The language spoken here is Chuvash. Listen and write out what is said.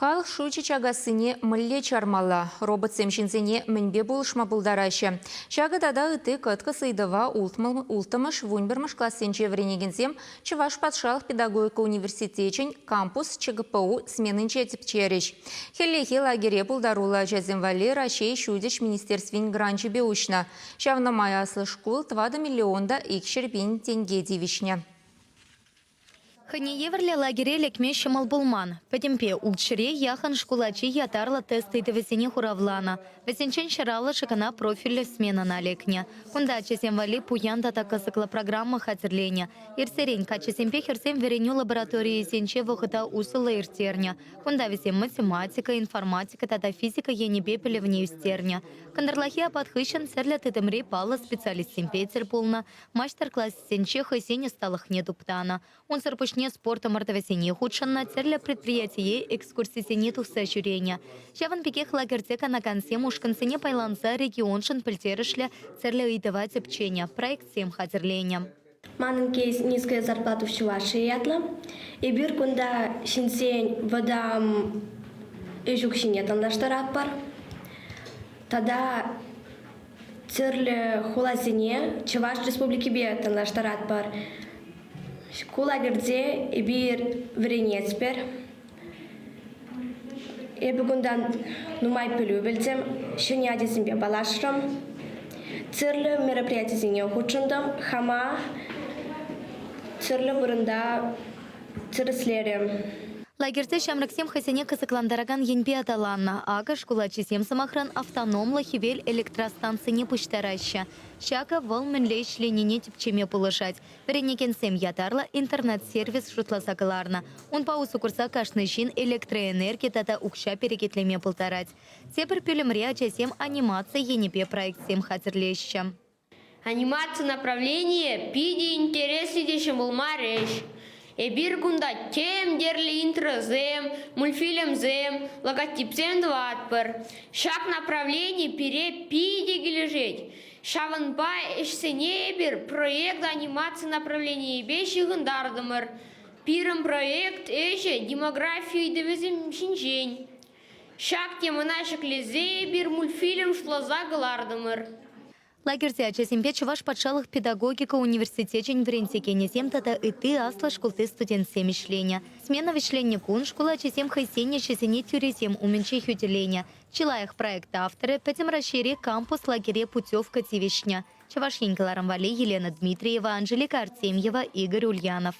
Халӑх шучӗ чакассине мӗнле чармалла? Роботсем ҫынсене мӗнпе пулӑшма пултараҫҫӗ? Ҫакӑ тата ытти кӑткӑс ыйтӑва улттӑмӗш, вунпӗрмӗш классенче вӗренекенсем Чӑваш патшалӑх педагогика университечӗн кампус ЧГПУ сменинче тӗпчерӗҫ. Хӗллехи лагере пултаруллӑ ачасем валли Раҫҫей Ҫутӗҫ министерствин гранчӗпе уҫнӑ. Ҫавна май аслӑ шкул 4 миллион та 200 пин тенке тивӗҫнӗ. Хӑйне евӗрлӗ лагере лекме ҫӑмӑл пулман. Пӗтӗмпе ултҫӗре яхӑн шкул ачи ятарлӑ тест ыйтӑвӗсене хуравланӑ. Вӗсенчен ҫӑраллӑшӗ кӑна профильлӗ сменӑна лекнӗ. Кунта ачасем валли пуян тата кӑсӑклӑ программа хатӗрленӗ. Ирсерен каччӑсемпе хӗрсем вӗренӳ лабораторийӗсенче вӑхӑта усӑллӑ ирттернӗ. Кунта вӗсем математика, информатика тата физика енӗпе пӗлӗвне ӳстернӗ. Кӑнтӑрлахи апат хыҫҫӑн тӗрлӗ тытӑмри паллӑ специалистсемпе тӗл пулнӑ, Маҫтӑр-классенче хӑйсен ӑсталӑхне туптанӑ. Унсӑр пуҫне спорт ӑмӑртӑвӗсене хутшӑннӑ, тӗрлӗ предприятие экскурсисене тухса ҫӳренӗ. Ҫавӑн пекех лагерьте канакансем ушкӑнсене пайланса регионшӑн пӗлтерӗшлӗ тӗрлӗ ыйтӑва тӗпченӗ, проектсем хатӗрленӗ. Манӑн кейс «Низкая зарплата в Чувашии» ятлӑ. Эпир кунта ҫынсен вӑтам ӗҫ укҫине танлаштаратпӑр. Тата Тӗрлӗ хуласене Чӑваш Республикипе танлаштаратпӑр. Ку лагерьте эпир вӗренетпӗр. Эпӗ кунтан нумай пӗлӳ пӗлтӗм, ҫӗнӗ ачасемпе паллашрӑм, тӗрлӗ мероприятисене хутшӑнтӑм, хама тӗрлӗ вырӑнта тӗрӗслерӗм. Лагерьте ҫамрӑксем хӑйсене кӑсӑклантаракан енпе аталаннӑ. Акӑ шкул ачисем, сӑмахран, автономлӑ хӗвел электростанцине пуҫтараҫҫӗ. Ҫакӑ вӑл мӗнле ӗҫленине тӗпчеме пулӑшать. Вӗренекенсем ятарлӑ интернет-сервис шутласа кӑларнӑ. Унпа усӑ курса кашни ҫын электроэнерги тата укҫа перекетлеме пултарать. Тепӗр пӳлӗмре ачасем анимаци енӗпе проектсем хатӗрлеҫҫӗ. Анимаци направленийӗ питӗ интереслӗ те ҫӑмӑл мар ӗҫ. Эпир кунта тем тӗрлӗ интросем, мультфильмсем, логотипсем тӑватпӑр. Ҫак направлени пире питӗ килӗшет. Ҫавӑнпа ӗҫсене эпир проект анимаци направленийӗпе ҫыхӑнтартӑмӑр. Пирӗн проект ӗҫӗ демографи ыйтӑвӗсем ҫинчен. Ҫак темӑна ҫӗклесе эпир мультфильм шутласа кӑлартӑмӑр. Лагерьте ачасемпе Чӑваш патшалӑх педагогика университечӗн вӗрентекенӗсем тата ытти аслӑ шкулти студентсем ӗҫленӗ. Смена вӗҫленнӗ кун шкул ачисем хӑйсен ӗҫӗсене тӳресем умӗнче хӳтӗленӗ. Чи лайӑх проект авторӗ Пӗтӗм Раҫҫейри кампус лагере путевка тивӗҫнӗ. Чӑваш Ен кӑларӑм валли Елена Дмитриева, Анжелика Артемьева, Игорь Ульянов.